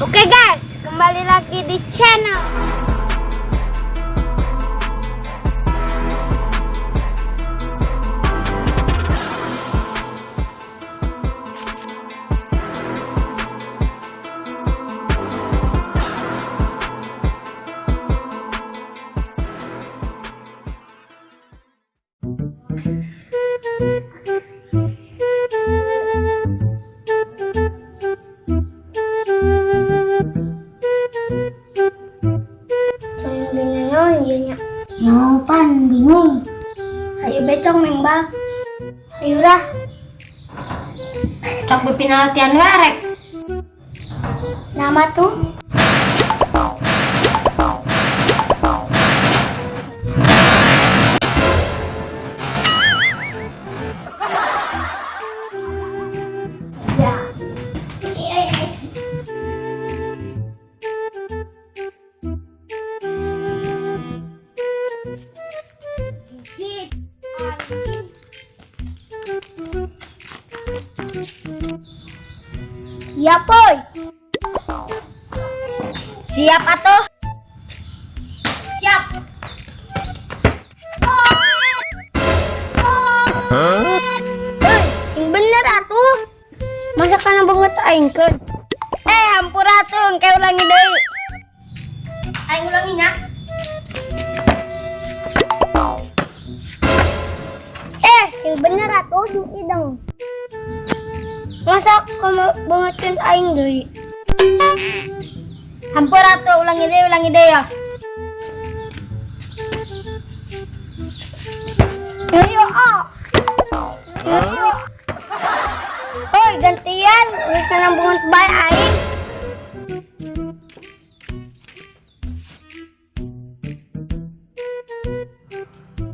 Oke guys, kembali lagi di channel. Dengan naon ieu nya? Nyopan bingung. Ayo becong mengbal. Ayo lah. Cok bepina latihan werek. Nama tuh? Ya. Iya. Siap, boy. Siap atuh. Siap. Hei, yang bener atuh. Masa kana banget aing keun? Eh, hampura tuh, engke ulangi deui. Aing ulangi nya. Eh, sing bener atuh sing ideng. Masa kamu bangetin aing deui? Hampura tuh, ulangi deui ya. Ayo, ah. Ayo. Oi, gantian. Geus kana banget bae aing.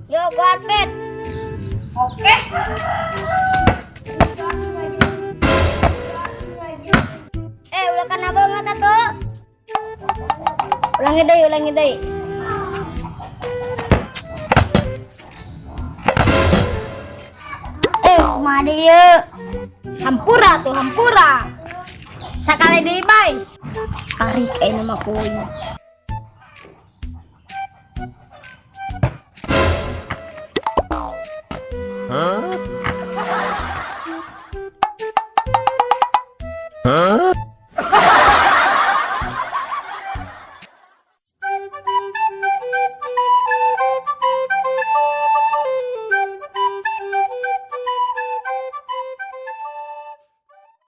Yo, go atlet. Oke. Eh, ulah kana banget atuh. Ulangi deui, ulangi deui. Eh, kumaha deui ieu? Hampura tuh, hampura. Sakali deui bae. Tarik aing mah kuing.